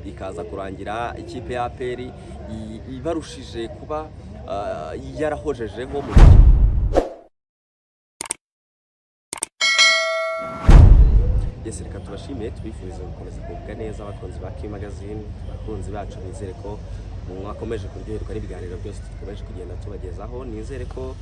ikaza kurangira ikipe ya APR ibarushije kuba yarahojejeho mu mukino. Yes, reka tubashimiye, tubifurize gukomeza kugubwa neza, abakunzi ba Q Magazine, abakunzi bacu. Nizere ko mwakomeje kuryoherwa n'ibiganiro byose dukomeje kugenda tubagezaho. Nizere ko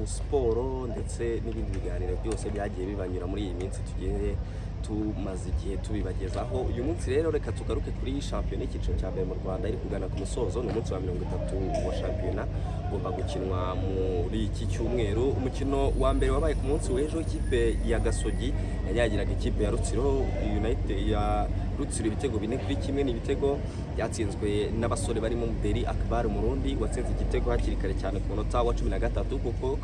siporo ndetse n'ibindi biganiro byose byagiye bibanyura muri iyi minsi tugiye tumaze igihe tubibagezaho. Uyu munsi rero reka tugaruke kuri shampiyona y'icyiciro cya mbere mu Rwanda iri kugana ku musozo. Ni umunsi wa 30 wa shampiyona ugomba gukinwa muri iki cyumweru. Umukino wa mbere wabaye ku munsi w'ejo, ikipe ya Gasogi yanyagiraga ikipe ya Rutsiro United ya Rutsiro ibitego 4-1. Ni ibitego byatsinzwe n'abasore barimo Muderi Akbar Murundi watsinze igitego hakiri kare cyane ku munota wa 13, kuko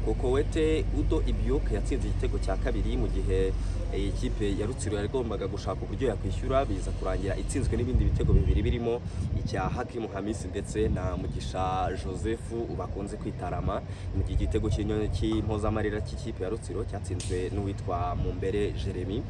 Kokowete Udo Ibiyoke yatsinze igitego cya kabiri, mu gihe ikipe ya Rutsiro yagombaga gushaka uburyo yakwishyura, biza kurangira itsinzwe n'ibindi bitego bibiri birimo icya Hakimu Hamisi ndetse na Mugisha Joseph bakunze kwita Rama, mu gihe igitego cy'impozamarira cy'ikipe ya Rutsiro cyatsinzwe n'uwitwa Mumbere Jeremy.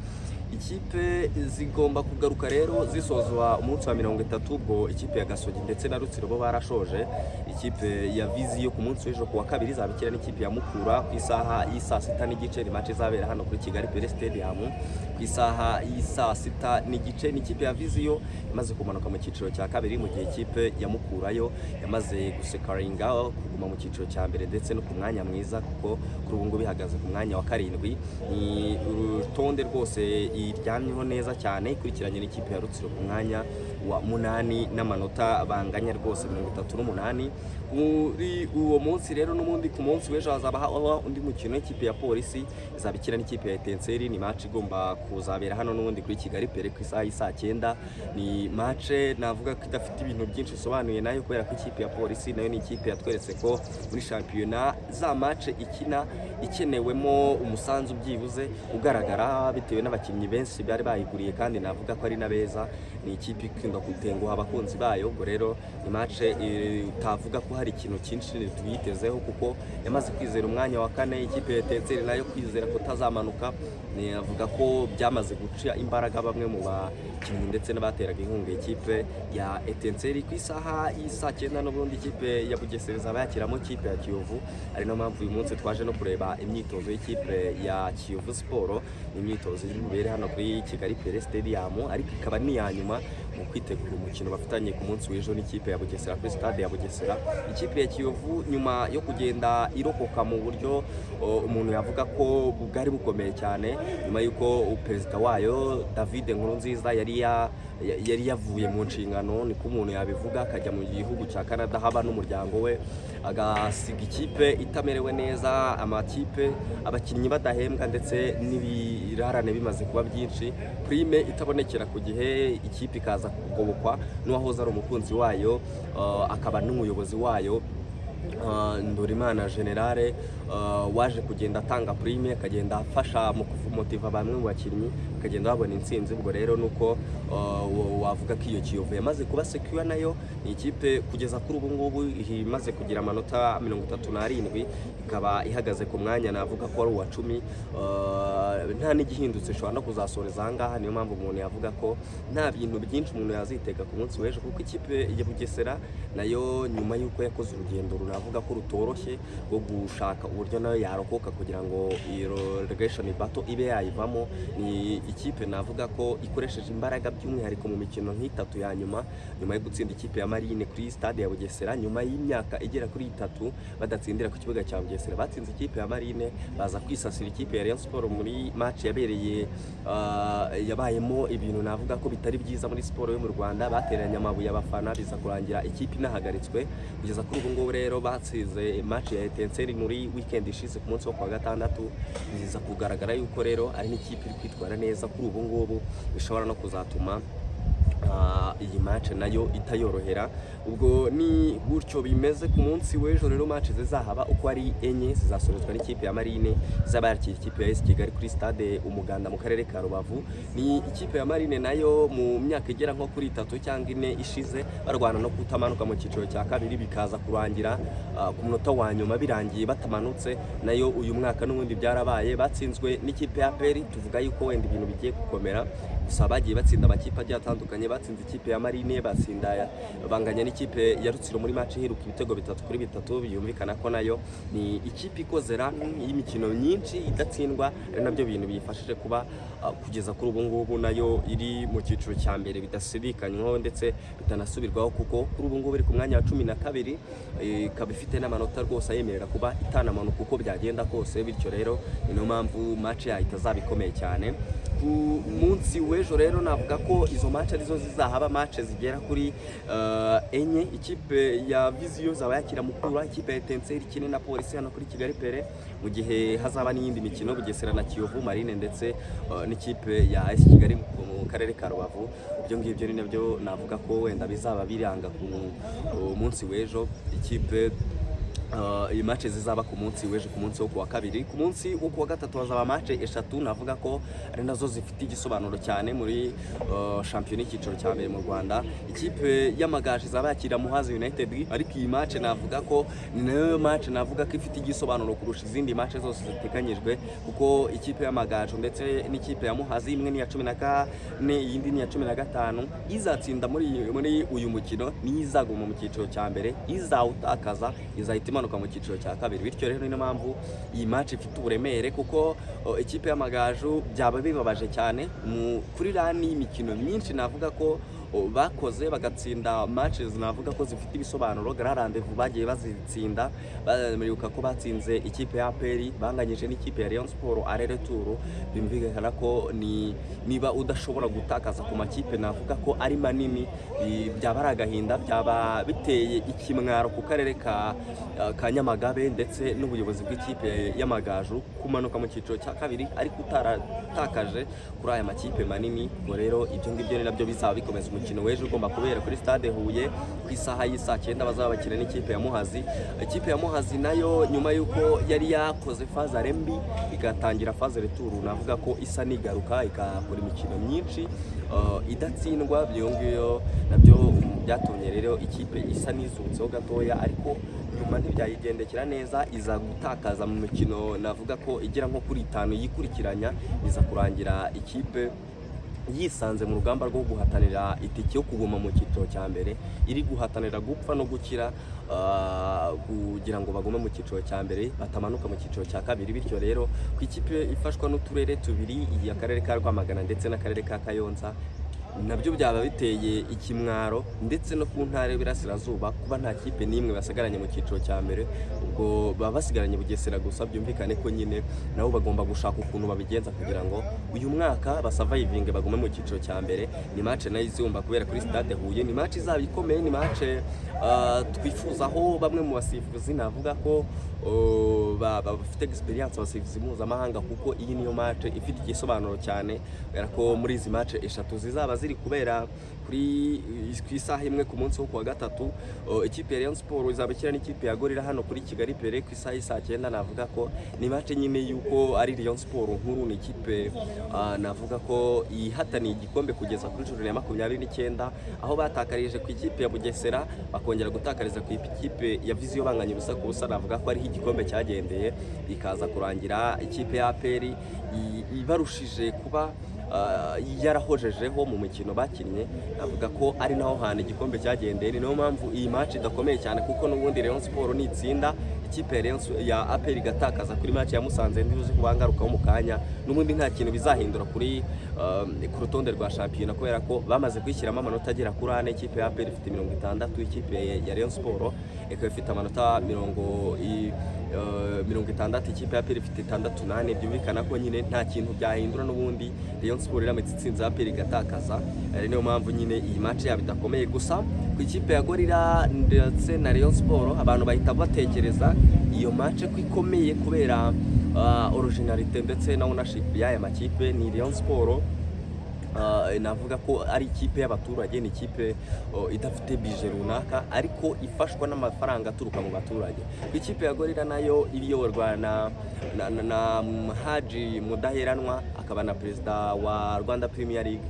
Ikipe zigomba kugaruka rero zisozwa umunsi wa 30. Ubwo ikipe ya Gasogi ndetse na Rutsiro bo barashoje. Ikipe ya Vision ku munsi w'ejo ku wa kabiri izabikira n'ikipe ya Mukura ku isaha y'isaa 6:30. Ni match izabera hano kuri Kigali Pele Stadium ku isaha y'isaa 6:30. Ni ikipe ya Vision imaze kumanuka mu cyiciro cya kabiri, mu gihe ikipe ya Mukura yo yamaze gusekaringa kuguma mu cyiciro cya mbere ndetse no ku mwanya mwiza, kuko kuri ubu ngubu ihagaze ku mwanya wa karindwi. Ni urutonde rwose iryamyeho neza cyane, ikurikiranye n'ikipe ya Rutsiro ku mwanya wa munani n'amanota banganya rwose, 38. Muri uwo munsi rero n'ubundi ku munsi w'ejo hazaba haba undi mukino, ikipe ya Polisi izaba ikina n'ikipe ya Etincelles. Ni match igomba kuzabera hano n'ubundi kuri Kigali Pele ku isaha y'isaa 9. Ni match navuga ko idafite ibintu byinshi isobanuye nayo, kubera ko ikipe ya Polisi nayo ni ikipe yatweretse ko muri shampiyona za match ikina ikenewemo umusanzu byibuze ugaragara, bitewe n'abakinnyi benshi bari bayiguriye kandi navuga ko ari na beza. Ni ikipe ikunda gutenguha abakunzi bayo. Ubwo rero ni match utavuga ko hari ikintu cyinshi tuyitezeho, kuko yamaze kwizera umwanya wa kane. Ikipe ya Etincelles nayo kwizera kutazamanuka, navuga ko byamaze guca imbaraga bamwe mu bakinnyi ndetse n'abateraga inkunga ikipe ya Etincelles. Ku isaha y'isaa 9 n'ubundi ikipe ya Bugesera izaba yakiramo ikipe ya Kiyovu, ari nayo mpamvu uyu munsi twaje no kureba imyitozo y'ikipe ya Kiyovu Sport. Ni imyitozo iri bubere hano kuri Kigali Pele Stadium, ariko ikaba n'iya nyuma mu kwitegura umukino bafitanye ku munsi w'ejo n'ikipe ya Bugesera kuri stade ya Bugesera. Ikipe ya Kiyovu nyuma yo kugenda irokoka mu buryo umuntu yavuga ko bwari bukomeye cyane, nyuma y'uko perezida wayo David Nkurunziza yari yavuye mu nshingano, niko umuntu yabivuga, akajya mu gihugu cya Canada haba n'umuryango we, agasiga ikipe itamerewe neza, amakipe abakinnyi badahembwa ndetse n'ibirarane bimaze kuba byinshi, prime itabonekera ku gihe, ikipe ikaza kugobokwa n'uwahoze ari umukunzi wayo akaba n'umuyobozi wayo Ndorimana Generale, waje kugenda atanga prime, akagenda afasha mu kumotiva bamwe mu bakinnyi, akagenda babona intsinzi. Ubwo rero nuko wavuga ko iyo Kiyovu yamaze kuba secure. Nayo ni ikipe kugeza kuri ubu ngubu imaze kugira amanota 37, ikaba ihagaze ku mwanya navuga ko ari uwa 10. Nta n'igihindutse ishobora no kuzasoreza aha ngaha. Niyo mpamvu umuntu yavuga ko nta bintu byinshi umuntu yazitega ku munsi w'ejo, kuko ikipe ya Bugesera nayo nyuma y'uko yakoze urugendo runavuga ko rutoroshye rwo gushaka uburyo nayo yarokoka kugira ngo iyo relegation battle ibe yayivamo, ni ikipe navuga ko ikoresheje imbaraga by'umwihariko mu mikino nk'itatu ya nyuma, nyuma yo gutsinda ikipe ya Marine kuri stade ya Bugesera nyuma y'imyaka igera kuri itatu badatsindira ku kibuga cya Bugesera. Batsinze ikipe ya Marine, baza kwisasira ikipe ya Rayon Sport muri match yabereye yabayemo ibintu navuga ko bitari byiza muri siporo yo mu Rwanda, bateranye amabuye abafana, biza kurangira ikipe inahagaritswe. Kugeza kuri ubu ngubu rero batsinze match ya Etincelles muri weekend ishize ku munsi wo kuwa gatandatu, biza kugaragara yuko rero ari n'ikipe iri kwitwara neza kuri ubu ngubu, bishobora no kuzatuma Iyi match nayo itayorohera. Ubwo ni gutyo bimeze. Ku munsi w'ejo rero, match zizahaba uko ari enye zizasorezwa n'ikipe ya Marine izaba yakira ikipe ya AS Kigali kuri Stade Umuganda mu karere ka Rubavu. Ni ikipe ya Marine nayo mu myaka igera nko kuri 3 cyangwa 4 ishize barwana no kutamanuka mu cyiciro cya kabiri, bikaza kurangira ku munota wa nyuma birangiye batamanutse. Nayo uyu mwaka n'ubundi byarabaye, batsinzwe n'ikipe ya APR. Tuvuga yuko wenda ibintu bigiye gukomera, gusa bagiye batsinda amakipe agiye atandukanye. Batsinze ikipe ya Marine, batsinda banganya n'ikipe ya Rutsiro muri match iheruka ibitego 3-3. Byumvikana ko nayo ni ikipe ikoze run y'imikino myinshi idatsindwa, ari nabyo bintu biyifashije kuba kugeza kuri ubu ngubu nayo iri mu cyiciro cya mbere bidashidikanywaho ndetse bitanasubirwaho, kuko kuri ubu ngubu iri ku mwanya wa 12, ikaba ifite n'amanota rwose ayemerera kuba itanamanuka uko byagenda kose. Bityo rero ni niyo mpamvu match yayo itazaba ikomeye cyane. Ku munsi w'ejo rero navuga ko izo match arizo zizahaba, match zigera kuri enye. Ikipe ya Vision zaba yakira Mukura, ikipe ya Etincelle ikine na Polisi hano kuri Kigali Pele, mu gihe hazaba n'iyindi mikino, Bugesera na Kiyovu, Marine ndetse n'ikipe ya AS Kigali mu karere ka Rubavu. Ibyo ngibyo ni nabyo navuga ko wenda bizaba biranga ku munsi w'ejo ikipe iyi match zizaba ku munsi w'ejo, ku munsi wo kuwa kabiri. Ku munsi wo kuwa gatatu hazaba match eshatu navuga ko ari nazo zifite igisobanuro cyane muri shampiyona y'icyiciro cya mbere mu Rwanda. Ikipe y'Amagaju izaba yakira Muhazi United, ariko iyi match navuga ko ni nayo match navuga ko ifite igisobanuro kurusha izindi match zose ziteganyijwe, kuko ikipe y'Amagaju ndetse n'ikipe ya Muhazi, imwe ni iya 14, iyindi ni iya 15. Izatsinda muri uyu mukino niyo izaguma mu cyiciro cya mbere, izawutakaza izahita imanuka mu cyiciro cya kabiri. Bityo rero niyo mpamvu iyi match ifite uburemere, kuko ikipe y'Amagaju byaba bibabaje cyane kuri run y'imikino myinshi navuga ko bakoze, bagatsinda matches navuga ko zifite ibisobanuro. Grand rendez-vous bagiye bazitsinda, bamuribuka ko batsinze ikipe ya APR, banganyije n'ikipe ya Rayon Sport aller-retour. Bimvikana ko ni niba udashobora gutakaza ku makipe navuga ko ari manini, byaba ari agahinda, byaba biteye ikimwaro ku karere ka Nyamagabe ndetse n'ubuyobozi bw'ikipe y'Amagaju kumanuka mu cyiciro cya kabiri ariko utaratakaje kuri aya makipe manini. Ubwo rero ibyo ngibyo ni nabyo bizaba bikomeza umukino w'ejo ugomba kubera kuri Stade Huye ku isaha y'isaa 9, bazaba bakina n'ikipe ya Muhazi. Ikipe ya Muhazi nayo nyuma y'uko yari yakoze phase aller mbi, igatangira phase retour navuga ko isa n'igaruka, igakora imikino myinshi idatsindwa, ibyo ngibyo nabyo byatumye rero ikipe isa n'izutseho gatoya, ariko nyuma ntibyayigendekera neza, iza gutakaza mu mikino navuga ko igera nko kuri itanu yikurikiranya. Iza kurangira ikipe yisanze mu rugamba rwo guhatanira itike yo kuguma mu cyiciro cya mbere, iri guhatanira gupfa no gukira kugira ngo bagume mu cyiciro cya mbere, batamanuka mu cyiciro cya kabiri. Bityo rero ku ikipe ifashwa n'uturere tubiri, iyi akarere ka Rwamagana ndetse n'akarere ka Kayonza, nabyo byaba biteye ikimwaro, ndetse no ku ntara y'Iburasirazuba kuba nta kipe n'imwe basigaranye mu cyiciro cya mbere. Ubwo baba basigaranye Bugesera gusa. Byumvikane ko nyine nabo bagomba gushaka ukuntu babigenza kugira ngo uyu mwaka basurvivinge, bagume mu cyiciro cya mbere. Ni match nayo izumva kubera kuri Stade Huye, ni match izaba ikomeye, ni match twifuzaho bamwe mu basifuzi navuga ko bafite experience, abasifuzi mpuzamahanga, kuko iyi niyo match ifite igisobanuro cyane, kubera ko muri izi match eshatu zizaba ziri kubera ku isaha imwe ku munsi wo kuwa gatatu, ikipe ya Rayon Sport izaba ikina n'ikipe ya Gorilla hano kuri Kigali Pele ku isaha y'isaa 9. Navuga ko ni match nyine yuko ari Rayon Sport nkuru, ni ikipe navuga ko ihataniye igikombe kugeza kuri journée ya 29, aho batakarije ku ikipe ya Bugesera, bakongera gutakariza ku ikipe ya Vision banganya 0-0. Navuga ko ariho igikombe cyagendeye, bikaza kurangira ikipe ya APR ibarushije kuba yarahojejeho mu mukino bakinnye. Navuga ko ari naho hantu igikombe cyagendeye. Ni nayo mpamvu iyi match idakomeye cyane, kuko n'ubundi Rayon Sport nitsinda, ikipe ya APR igatakaza kuri match ya Musanze ndibuze kubangarukaho mu kanya, n'ubundi nta kintu bizahindura ku rutonde rwa shampiyona, kubera ko bamaze kwishyiramo amanota agera kuri ane. Ikipe ya APR ifite 60, ikipe ya Rayon Sport ikaba ifite amanota 60, ikipe ya APR ifite 64. Byumvikana ko nyine nta kintu byahindura n'ubundi Rayon Sport iramutse itsinze, APR igatakaza. Ari niyo mpamvu nyine iyi match yabo idakomeye. Gusa ku ikipe ya Gorilla ndetse na Rayon Sport, abantu bahita batekereza iyo match ko ikomeye kubera originalité ndetse na ownership y'aya makipe. Ni Rayon Sport Navuga ko ari ikipe y'abaturage, ni ikipe idafite budget runaka ariko ifashwa n'amafaranga aturuka mu baturage. Ikipe ya Gorilla nayo iyoborwa na Haji Mudaheranwa, akaba na perezida wa Rwanda Premier League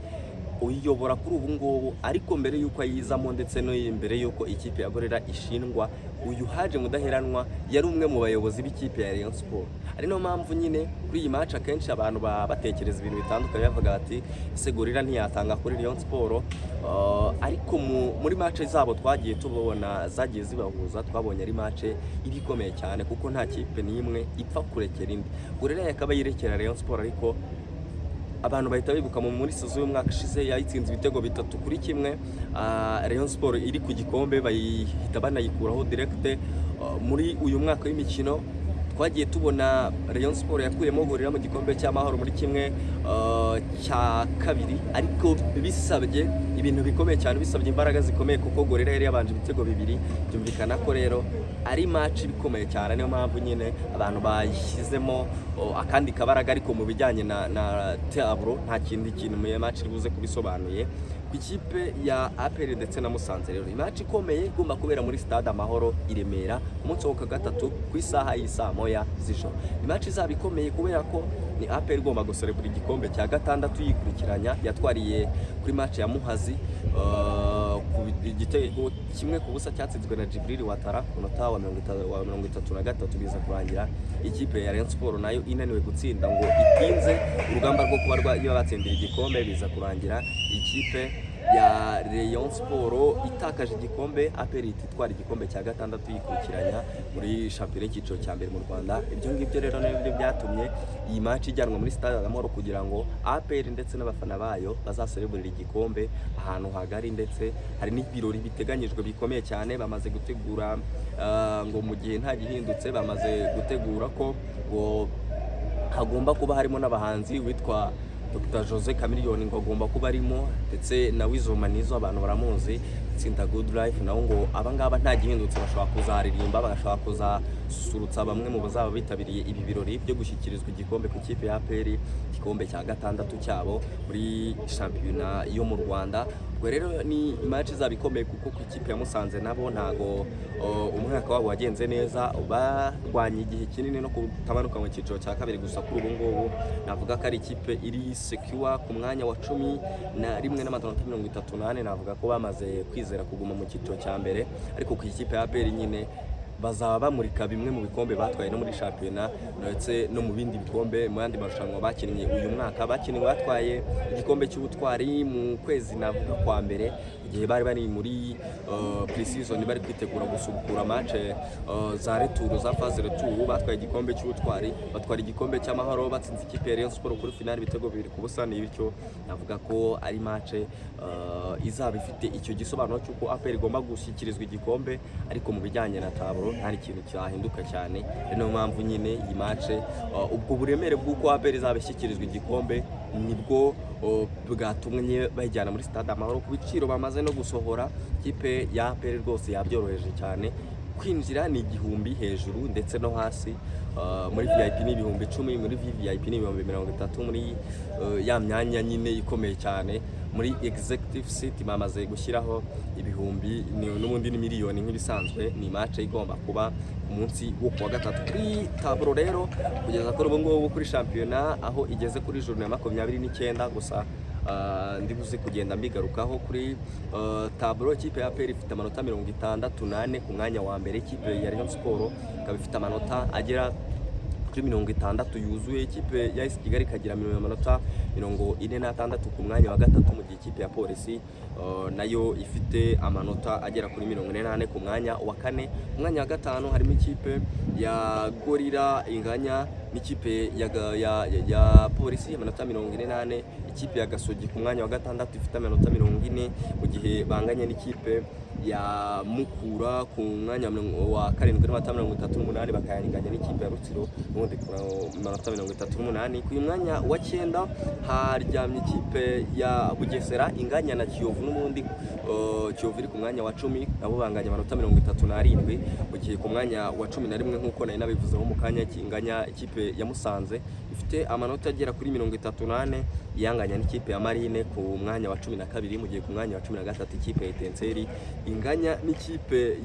uyiyobora kuri ubu ngubu. Ariko mbere y'uko ayizamo, ndetse no mbere y'uko ikipe ya Gorilla ishingwa, uyu Haji Mudaheranwa yari umwe mu bayobozi b'ikipe ya Rayon Sport. Ari niyo mpamvu nyine kuri iyi match akenshi abantu baba batekereza ibintu bitandukanye, bavuga bati: "Ese Gorilla ntiyatanga kuri Rayon Sport?" Ariko muri match zabo twagiye tubona zagiye zibahuza, twabonye ari match iba ikomeye cyane, kuko nta kipe n'imwe ipfa kurekera indi. Gorilla yakaba yirekera Rayon Sport, ariko abantu bahita bibuka muri saison y'umwaka ushize yayitsinze ibitego 3-1. Rayon Sport iri ku gikombe, bayihita banayikuraho direct. Muri uyu mwaka w'imikino twagiye tubona Rayon Sport yakuyemo Gorilla mu gikombe cy'Amahoro muri 1/2, ariko bisabye ibintu bikomeye cyane, bisabye imbaraga zikomeye, kuko Gorilla yari yabanje ibitego bibiri. Byumvikana ko rero ari match ikomeye cyane, niyo mpamvu nyine abantu bayishyizemo akandi kabaraga. Ariko mu bijyanye na tableau, nta kindi kintu mu match iri buze kubisobanuye. Ku ikipe ya APR ndetse na Musanze rero, match ikomeye igomba kubera muri Stade Amahoro i Remera ku munsi wo ku gatatu ku isaha y'isaa 1 z'ijoro. Ni match izaba ikomeye kubera ko ni APR igomba guserebura igikombe cya gatandatu yikurikiranya, yatwariye kuri match ya Muhazi ku igitego 1-0 cyatsinzwe na Djibril Ouattara ku munota wa 33. Biza kurangira ikipe ya Rayon Sport nayo inaniwe gutsinda ngo itinze urugamba rwo kuba batsindira igikombe. Biza kurangira ikipe ya Rayon Sport itakaje igikombe, APR ihita itwara igikombe cya gatandatu yikurikiranya muri shampiyona y'icyiciro cya mbere mu Rwanda. Ibyo ngibyo rero nibyo byatumye iyi match ijyanwa muri Stade Amahoro, kugira ngo APR ndetse n'abafana bayo bazasereburira igikombe ahantu hagari, ndetse hari n'ibirori biteganyijwe bikomeye cyane bamaze gutegura, ngo mu gihe nta gihindutse bamaze gutegura ko ngo hagomba kuba harimo n'abahanzi, witwa Dr Jose Chameleone ngo agomba kuba arimo, ndetse na Weasel Manizo, abantu baramuzi, itsinda Good Life, nawo ngo abangaba nta gihindutse bashobora kuzaririmba, bagashobora kuzasusurutsa bamwe mu bazaba bitabiriye ibi birori byo gushyikirizwa igikombe ku ikipe ya APR, igikombe cya gatandatu cyabo muri shampiyona yo mu Rwanda. Ubwo rero ni match izaba ikomeye, kuko ku ikipe ya Musanze nabo ntago umwaka wabo wagenze neza, barwanye igihe kinini no kutamanuka mu cyiciro cya kabiri. Gusa kuri ubu ngubu navuga ko ari ikipe iri secure ku mwanya wa 11 n'amanota 34. Navuga ko bamaze kwizera kuguma mu cyiciro cya mbere. Ariko ku ikipe ya APR nyine bazaba bamurika bimwe mu bikombe batwaye no muri shampiyona, ndetse no mu bindi bikombe, mu yandi marushanwa bakinnye uyu mwaka. Bakinnye, batwaye igikombe cy'ubutwari mu kwezi navuga kwa mbere, igihe bari bari muri pre-season, bari kwitegura gusubukura match za retour, za phase retour. Batwaye igikombe cy'ubutwari, batwara igikombe cy'Amahoro, batsinze ikipe ya Rayon Sport kuri finale ibitego 2-0. Ni bityo navuga ko ari match izaba ifite icyo gisobanuro cy'uko APR igomba gushyikirizwa igikombe, ariko mu bijyanye na tableau nta ikintu cyahinduka cyane. Niyo mpamvu nyine iyi match ubwo buremere bw'uko APR izaba ishyikirizwa igikombe nibwo bwatumye bayijyana muri Stade Amahoro. Ku biciro bamaze no gusohora, ikipe ya APR rwose yabyoroheje cyane. Kwinjira ni 1000 hejuru ndetse no hasi. Muri VIP ni 10,000, muri VVIP ni 30,000, muri ya myanya nyine ikomeye cyane, muri executive seat bamaze gushyiraho ibihumbi n'ubundi ni miliyoni nk'ibisanzwe. Ni match igomba kuba ku munsi wo kuwa gatatu. Kuri tableau rero, kugeza kuri ubu ngubu kuri shampiyona aho igeze kuri journée ya 29 gusa, ndi buze kugenda mbigarukaho. Kuri tableau, ikipe ya APR ifite amanota 64 ku mwanya wa mbere, ikipe ya Rayon Sport ikaba ifite amanota agera kuri 60 yuzuye, ikipe ya AS Kigali ikagira amanota 46 ku mwanya wa gatatu, mu gihe ikipe ya Polisi nayo ifite amanota agera kuri 44 ku mwanya wa kane. Mu mwanya wa gatanu harimo ikipe ya Gorilla inganya n'ikipe ya Polisi amanota 44, ikipe ya Gasogi ku mwanya wa gatandatu ifite amanota 40, mu gihe banganya n'ikipe ya Mukura ku mwanya wa karindwi n'amanota 38, bakayanganya n'ikipe ya Rutsiro n'ubundi ku manota 38. Ku mwanya wa cyenda haryamye ikipe ya Bugesera inganya na Kiyovu n'ubundi, Kiyovu iri ku mwanya wa 10, nabo banganya amanota 37, mu gihe ku mwanya wa 11, nk'uko nari nabivuzeho mu kanya, kinganya ikipe ya Musanze. ifite amanota agera kuri 34, yanganya n'ikipe ya Marine ku mwanya wa 12, mu gihe ku mwanya wa 13 ikipe ya Etincelles inganya n'ikipe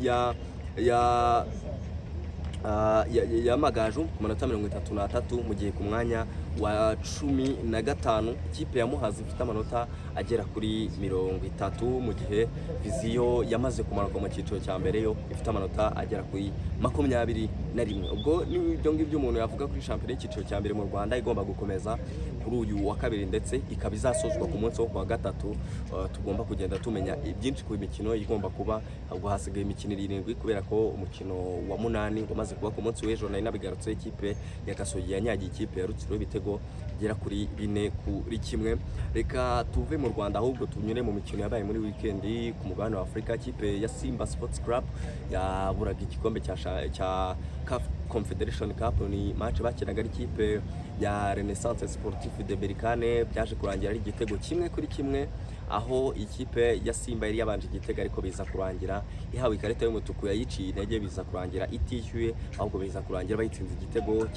ya Magaju ku manota 33, mu gihe ku mwanya wa 15 ikipe ya Muhazi ifite amanota agera kuri 30, mu gihe Vision yamaze kumanuka mu cyiciro cya mbere yo ifite amanota agera kuri 21. Ubwo ni ibyo ngibyo umuntu yavuga kuri shampiyona y'icyiciro cya mbere mu Rwanda igomba gukomeza kuri uyu wa kabiri, ndetse ikaba izasozwa ku munsi wo kuwa gatatu. Tugomba kugenda tumenya byinshi ku mikino igomba kuba. Ubwo hasigaye imikino irindwi, kubera ko umukino wa munani wamaze kuba ku munsi w'ejo, nari nabigarutse, ikipe ya Gasogi yanyagiye ikipe ya Rutsiro ibitego bigera kuri 4-1. Reka tuve mu Rwanda, ahubwo tunyure mu mikino yabaye muri weekend ku mugabane wa Afurika. Ikipe ya Simba Sports Club yaburaga igikombe cya CAF Confederation Cup. Ni match bakinaga n'ikipe ya Renaissance Sportive de Berkane, byaje kurangira ari igitego 1-1, aho ikipe ya Simba yari yabanje igitego, ariko biza kurangira ihawe ikarita y'umutuku yayiciye intege, biza kurangira itishyuye, ahubwo biza kurangira bayitsinze igitego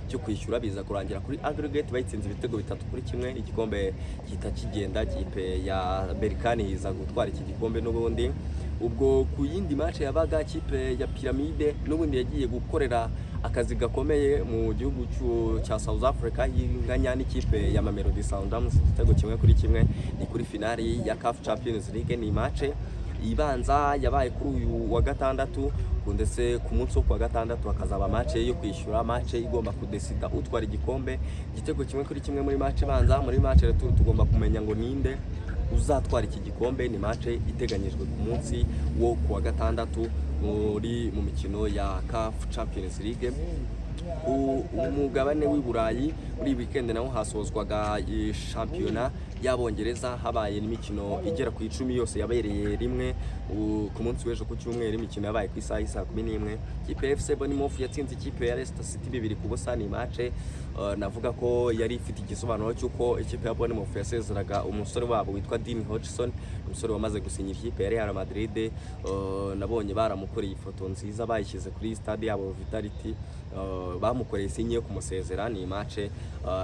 cyo kwishyura. Biza kurangira kuri aggregate bayitsinze ibitego 3-1, igikombe gihita kigenda, ikipe ya Berkane iza gutwara iki gikombe n'ubundi. Ubwo ku yindi match yabaga, ikipe ya Pyramide n'ubundi yagiye gukorera akazi gakomeye mu gihugu cya South Africa, inganya n'ikipe ya Mamelodi Sundowns igitego 1-1. Ni kuri finali ya CAF Champions League. Ni match ibanza yabaye kuri uyu wa gatandatu, ndetse ku munsi wo kuwa gatandatu hakazaba match yo kwishyura, match igomba kudesida utwara igikombe. Igitego 1-1 muri match ibanza. Muri match retour tugomba kumenya ngo ninde uzatwara iki gikombe. Ni match iteganyijwe ku munsi wo kuwa gatandatu mu mikino ya CAF Champions League. Ku mugabane w'i Burayi, muri iyi weekend naho hasozwaga shampiyona y'Abongereza, habaye n'imikino igera ku 10 yose yabereye rimwe. Ku munsi w'ejo ku cyumweru imikino yabaye ku isaha y'isaa 11. Ikipe ya FC Bournemouth yatsinze ikipe ya Leicester City 2-0. Ni match navuga ko yari ifite igisobanuro cy'uko ikipe ya Bournemouth yasezeraga umusore wabo witwa Dean Hodgson, umusore wamaze gusinya ikipe ya Real Madrid. Nabonye baramukoreye ifoto nziza, bayishyize kuri stade yabo Vitality, bamukoreye signe yo kumusezera. Ni match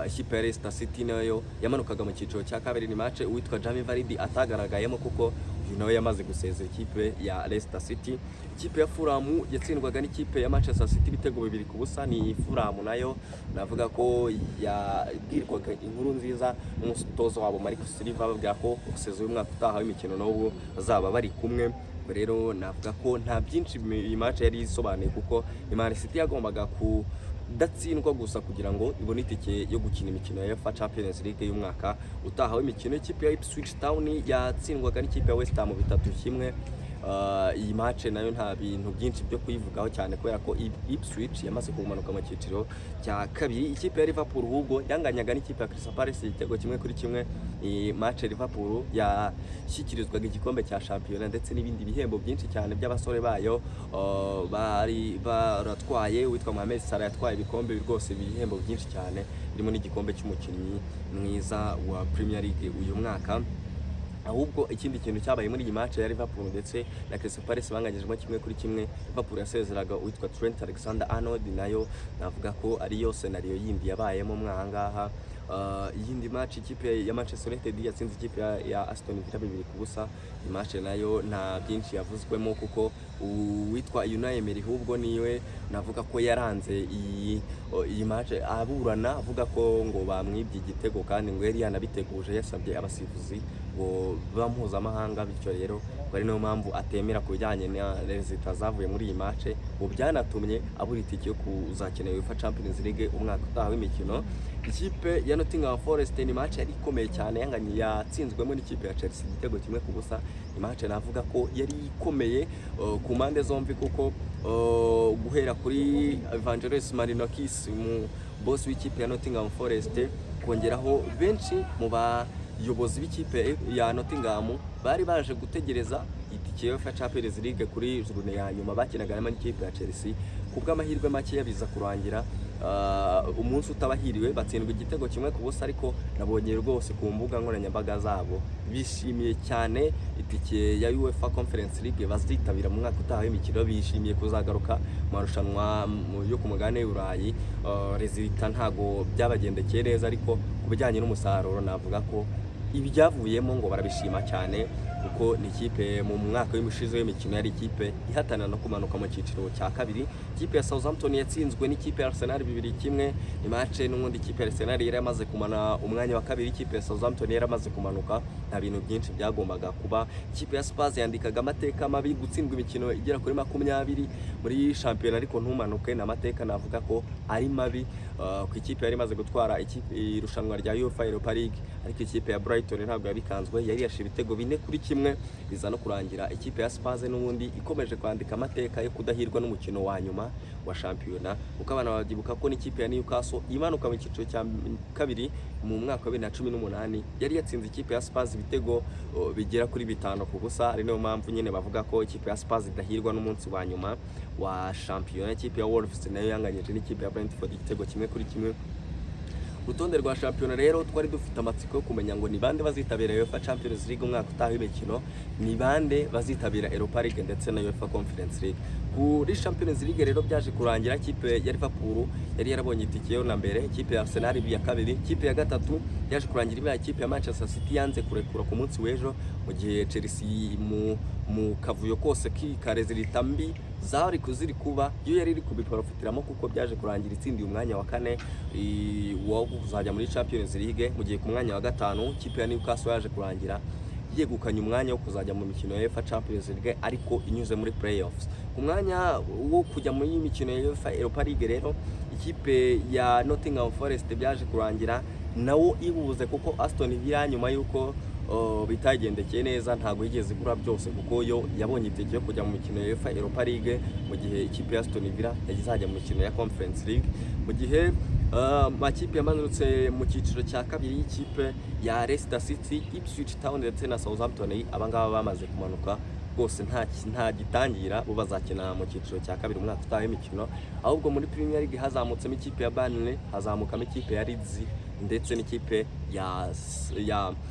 ikipe ya Leicester City nayo yamanukaga mu cyiciro cya kabiri. Ni match uwitwa Jamie Vardy atagaragayemo, kuko uyu nawe yamaze gusezera ikipe ya Leicester City. Ikipe ya Fulham yatsindwaga n'ikipe ya Manchester City ibitego 2-0. Ni Fulham nayo navuga ko yabwirwaga inkuru nziza n'umutoza wabo Marco Silva, babwira ko saison y'umwaka utaha w'imikino n'ubu bazaba bari kumwe. Ubwo rero navuga ko nta byinshi iyi match yari isobanuye, kuko Man City yagombaga kudatsindwa gusa kugira ngo ibone itike yo gukina imikino ya UEFA Champions League y'umwaka utaha w'imikino. Ikipe ya Ipswich Town yatsindwaga n'ikipe ya West Ham 3-1. Iyi match nayo nta bintu byinshi byo kuyivugaho cyane, kubera ko Ipswich yamaze kumanuka mu cyiciro cya kabiri. Ikipe ya Liverpool ahubwo yanganyaga n'ikipe ya Crystal Palace igitego 1-1. Iyi match Liverpool yashyikirizwaga igikombe cya shampiyona ndetse n'ibindi bihembo byinshi cyane by'abasore bayo bari baratwaye. Uwitwa Mohamed Salah yatwaye ibikombe rwose, ibihembo byinshi cyane birimo n'igikombe cy'umukinnyi mwiza wa Premier League uyu mwaka. Ahubwo ikindi kintu cyabaye muri iyi match ya Liverpool ndetse na Crystal Palace banganyijemo 1-1, Liverpool yasezeraga uwitwa Trent Alexander-Arnold. Nayo navuga ko ariyo scenario yindi yabayemo mwahangaha. Iyindi match, ikipe ya Manchester United yatsinze ikipe ya Aston Villa 2-0. Iyi match nayo nta byinshi yavuzwemo, kuko uwitwa Unai Emery ahubwo niwe navuga ko yaranze iyi match, aburana avuga ko ngo bamwibye igitego, kandi ngo yari yanabiteguje, yasabye abasifuzi ngo ba mpuzamahanga. Bityo rero ngo ari nayo mpamvu atemera ku bijyanye na résultats zavuye muri iyi match, ngo byanatumye abura itike yo kuzakina UEFA Champions League umwaka utaha w'imikino. Ikipe ya Nottingham Forest, ni match yari ikomeye cyane, yanganye, yatsinzwemo n'ikipe ya Chelsea igitego 1-0. Ni match navuga ko yari ikomeye ku mpande zombi, kuko guhera kuri Evangelos Marinakis, mu boss w'ikipe ya Nottingham Forest, kongeraho benshi mu bayobozi b'ikipe ya Nottingham bari baje gutegereza itike ya UEFA Champions League kuri journée ya nyuma bakinaga n'ikipe ya Chelsea, ku bw'amahirwe makeya biza kurangira umunsi utabahiriwe, batsindwa igitego 1-0, ariko nabonye rwose ku mbuga nkoranyambaga zabo bishimiye cyane itike ya UEFA Conference League bazitabira mu mwaka utaha w'imikino. Bishimiye kuzagaruka mu marushanwa yo ku mugabane w'Uburayi. Résultat ntago byabagendekeye neza, ariko ku bijyanye n'umusaruro navuga ko ibyavuyemo ngo barabishima cyane, kuko ni ikipe mu mwaka w'umushize w'imikino yari ikipe ihatanira no kumanuka mu cyiciro cya kabiri. Ikipe ya Southampton yatsinzwe n'ikipe ya Arsenal 2-1. Ni match n'ubundi ikipe ya Arsenal yari yamaze kumana umwanya wa kabiri, ikipe ya Southampton yari yamaze kumanuka, nta bintu byinshi byagombaga kuba. Ikipe ya Spurs yandikaga amateka mabi, gutsindwa imikino igera kuri 20 muri shampiyona ariko ntumanuke, ni amateka navuga ko ari mabi ku ikipe yari imaze gutwara irushanwa rya UEFA Europa League. Ariko ikipe ya Brighton ntabwo yabikanzwe, yari yashe ibitego 4-1, biza no kurangira ikipe ya Spurs n'ubundi ikomeje kwandika amateka yo kudahirwa n'umukino wa nyuma wa shampiyona, kuko abana babyibuka ko n'ikipe ya Newcastle imanuka mu cyiciro cya kabiri mu mwaka wa 2018 yari yatsinze ikipe ya Spurs ibitego bigera kuri 5-0. Ari niyo mpamvu nyine bavuga ko ikipe ya Spurs idahirwa n'umunsi wa nyuma wa shampiyona. Ikipe ya Wolves nayo yanganyije n'ikipe ya Brentford igitego 1-1. Urutonde rwa shampiyona rero, twari dufite amatsiko yo kumenya ngo ni bande bazitabira UEFA Champions League umwaka utaha w'imikino, ni bande bazitabira Europa League ndetse na UEFA Conference League. Kuri Champions League rero byaje kurangira ikipe ya Liverpool yari yarabonye itike yo na mbere, ikipe ya Arsenal iba iya kabiri, ikipe ya gatatu yaje kurangira ibaye ikipe ya Manchester City yanze kurekura ku munsi w'ejo, mu gihe Chelsea mu kavuyo kose ka résultat mbi zari ziri kuba yo yari iri kubiprofitiramo, kuko byaje kurangira itsindiye umwanya wa kane wo kuzajya muri Champions League, mu gihe ku mwanya wa gatanu ikipe ya Newcastle yaje kurangira yegukanye umwanya wo kuzajya mu mikino ya UEFA Champions League ariko inyuze muri playoffs. Ku mwanya wo kujya muri mikino ya UEFA Europa League rero, ikipe ya Nottingham Forest byaje kurangira nawo ibuze, kuko Aston Villa nyuma y'uko bitagendekeye neza ntabwo yigeze igura byose, kuko yo yabonye itike yo kujya mu mikino ya UEFA Europa League, mu gihe ikipe ya Aston Villa izajya mu mikino ya Conference League. Mu gihe amakipe yamanutse mu cyiciro cya kabiri, y'ikipe ya Leicester City, Ipswich Town ndetse na Southampton, abangaba bamaze kumanuka rwose, nta gitangira, bo bazakina mu cyiciro cya kabiri umwaka utaha w'imikino. Ahubwo muri Premier League hazamutsemo ikipe ya Burnley, hazamukamo ikipe ya Leeds ndetse n'ikipe ya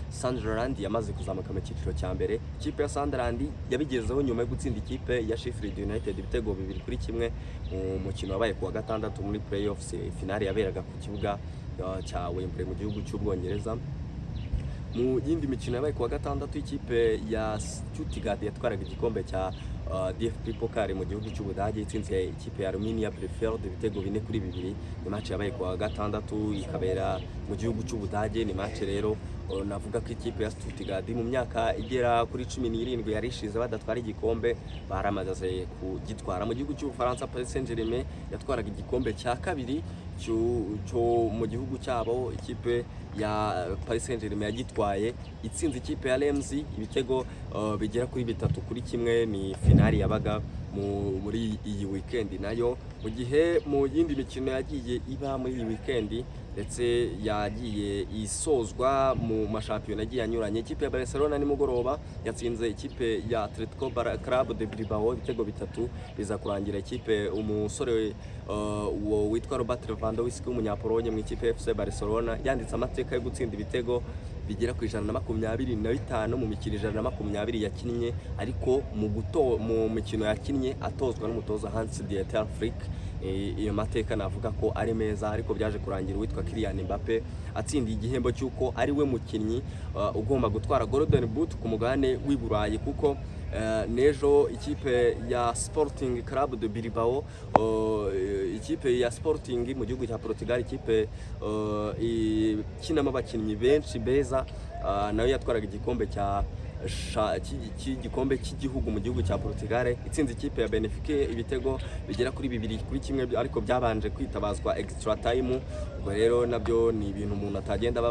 Sunderland yamaze kuzamuka mu cyiciro cya mbere. Ikipe ya Sunderland yabigezeho nyuma yo gutsinda ikipe ya Sheffield United ibitego 2-1 mu mukino wabaye ku wa gatandatu muri playoffs, finale yaberaga ku kibuga cya Wembley mu gihugu cy'Ubwongereza. Mu yindi mikino yabaye ku wa gatandatu, ikipe ya Stuttgart yatwaraga igikombe cya DFB Pokal mu gihugu cy'Ubudage itsinze ikipe ya Arminia Bielefeld ibitego 4-2. Ni match yabaye ku wa gatandatu ikabera mu gihugu cy'Ubudage. Ni match rero navuga ko ikipe ya Stuttgart mu myaka igera kuri 17 yari ishize badatwara igikombe baramaze kugitwara. Mu gihugu cy'Ubufaransa, Paris Saint-Germain yatwaraga igikombe cya kabiri cyo mu gihugu cyabo. Ikipe ya Paris Saint-Germain yagitwaye itsinze ikipe ya Reims ibitego bigera kuri 3-1. Ni finali yabaga muri iyi weekend nayo. Mu gihe mu yindi mikino yagiye iba muri iyi weekend ndetse yagiye isozwa mu mashampiyona agiye anyuranye, ikipe ya Barcelona nimugoroba yatsinze ikipe ya Atletico Club de Bilbao ibitego 3, biza kurangira ikipe umusore uwo witwa Robert Lewandowski w'umunyapolonye mu ikipe ya FC Barcelona yanditse amateka yo gutsinda ibitego bigera ku 125 mu mikino 120 yakinnye, ariko mu mikino yakinnye atozwa n'umutoza Hans Dieter Flick. Iyo mateka navuga ko ari meza, ariko byaje kurangira uwitwa Kylian Mbappe atsindiye igihembo cy'uko ari we mukinnyi ugomba gutwara Golden Boot ku mugabane w'i Burayi, kuko n'ejo ikipe ya Sporting Club de Bilbao, ikipe ya Sporting mu gihugu cya Portugal, ikipe ikinamo abakinnyi benshi beza, nayo yatwaraga igikombe cya cy'igikombe cy'igihugu mu gihugu cya Portugal itsinze ikipe ya Benfica ibitego bigera kuri 2-1, ariko byabanje kwitabazwa extra time. Ubwo rero nabyo ni ibintu umuntu atagenda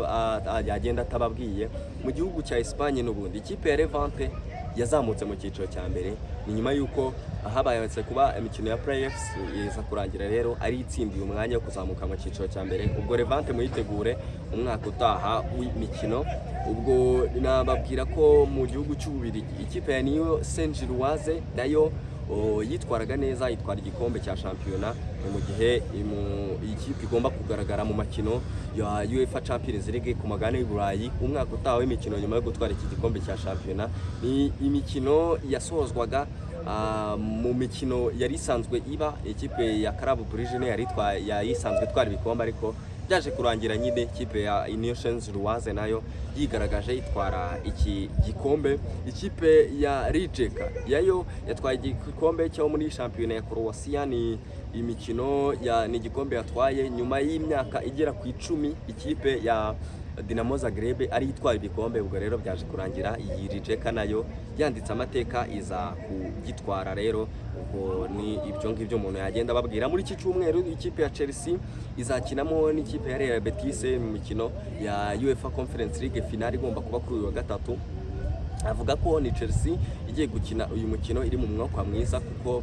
yagenda atababwiye. Mu gihugu cya Espagne n'ubundi ikipe ya Levante yazamutse mu cyiciro cya mbere. Ni nyuma y'uko habaye kuba imikino ya playoffs, iza kurangira rero ari itsindiye umwanya wo kuzamuka mu cyiciro cya mbere. Ubwo Levante muyitegure umwaka utaha w'imikino. Ubwo nababwira ko mu gihugu cy'Ububiligi ikipe ya Union Saint-Gilloise nayo yitwaraga neza, itwara igikombe cya shampiyona. Ni mu gihe iyi kipe igomba kugaragara mu makino ya UEFA Champions League ku mugabane w'i Burayi umwaka utaha w'imikino, nyuma yo gutwara iki gikombe cya shampiyona. Ni imikino yasozwaga mu mikino yari isanzwe iba, ikipe ya Club Brugge yari isanzwe itwara ibikombe, ariko byaje kurangira nyine ikipe ya Union Saint-Gilloise nayo yigaragaje, itwara iki gikombe. Ikipe ya Rijeka yayo yatwaye igikombe cyo muri shampiyona ya Croatia. Ni imikino ya ni igikombe yatwaye nyuma y'imyaka igera ku 10 ikipe ya Dinamo Zagreb ari itwara ibikombe. Ubwo rero byaje kurangira iyi Rijeka nayo yanditse amateka, iza kugitwara. Rero ubwo ni ibyo ngibyo umuntu yagenda ababwira. Muri iki cyumweru ikipe ya Chelsea izakinamo n'ikipe ya Real Betis mu mikino ya UEFA Conference League final igomba kuba kuri uyu wa gatatu. Avuga ko ni Chelsea igiye gukina uyu mukino iri mu mwuka mwiza, kuko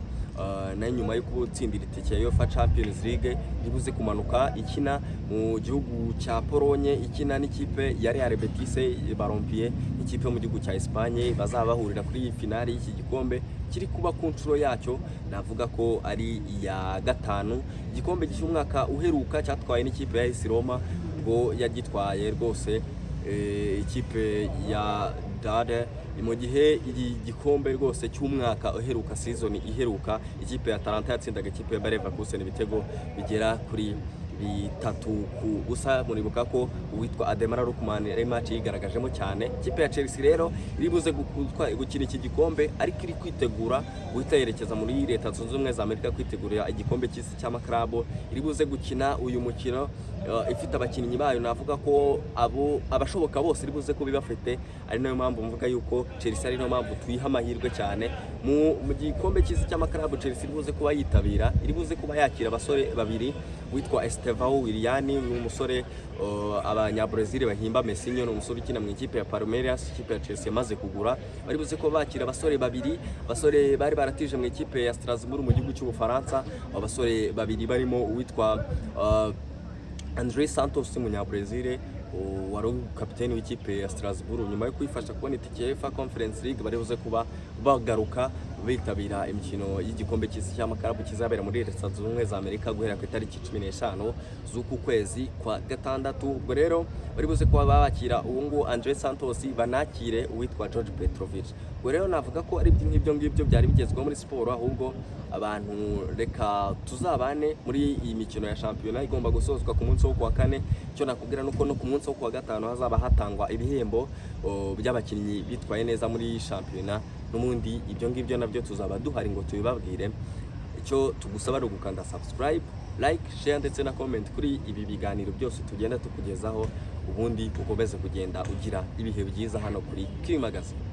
na nyuma yo gutsindira itike ya UEFA Champions League iribuze kumanuka ikina mu gihugu cya Polonye, ikina n'ikipe ya Real Betis Balompié, ikipe yo mu gihugu cya Espagne. Bazaba bahurira kuri iyi finale y'iki gikombe kiri kuba ku nshuro yacyo navuga ko ari iya gatanu. Igikombe cy'umwaka uheruka cyatwaye n'ikipe ya AS Roma, ubwo yagitwaye rwose ikipe ya Dade. Mu gihe iki gikombe rwose cy'umwaka uheruka, season iheruka, ikipe ya Atalanta yatsindaga ikipe ya Bayer Leverkusen ibitego bigera kuri 3-0. Muribuka ko uwitwa Ademola Lookman ari match yigaragajemo cyane. Ikipe ya Chelsea rero iri buze gukina iki gikombe, ariko iri kwitegura guhita yerekeza muri Leta Zunze Ubumwe za Amerika kwitegurira igikombe cy'isi cy'amaklabo. Iri buze gukina uyu mukino ifite abakinnyi bayo, navuga ko abo abashoboka bose iri buze kuba ibafite, ari nayo mpamvu mvuga yuko Chelsea ari nayo mpamvu tuyiha amahirwe cyane mu gikombe cy'isi cy'amaklabo. Chelsea iri buze kuba yitabira, iri buze kuba yakira abasore babiri, witwa Estevao Willian, ni umusore abanyabrezil bahimba Messinho, ni umusore ukina mu ikipe ya Palmeiras, ikipe ya Chelsea yamaze kugura. Bari buze kuba bakira abasore babiri, abasore bari baratije mu ikipe ya Strasbourg mu gihugu cy'Ubufaransa. Abo basore babiri barimo uwitwa Andre Santos, umunyabrazil wari kapiteni w'ikipe ya Strasbourg, nyuma yo kuyifasha kubona itike ya UEFA Conference League. Bari buze kuba bagaruka bitabira imikino y'igikombe cy'isi cy'amakarabu kizabera muri Leta Zunze Ubumwe za Amerika guhera ku itariki 15 z'uku kwezi kwa gatandatu. Ubwo rero bari buze kuba bakira uwo nguwo Andre Santos, banakire uwitwa George Petrovic. Ubwo rero navuga ko ari nk'ibyo ngibyo byari bigezweho muri siporo. Ahubwo abantu reka tuzabane muri iyi mikino ya shampiyona igomba gusozwa ku munsi wo kuwa kane. Icyo nakubwira nuko no ku munsi wo kuwa gatanu hazaba hatangwa ibihembo by'abakinnyi bitwaye neza muri shampiyona. N'ubundi ibyo ngibyo nabyo tuzaba duhari ngo tubibabwire. Icyo tugusaba ari ugukanda subscribe, like, share ndetse na comment kuri ibi biganiro byose tugenda tukugezaho, ubundi ukomeze kugenda ugira ibihe byiza hano kuri Q Magazine.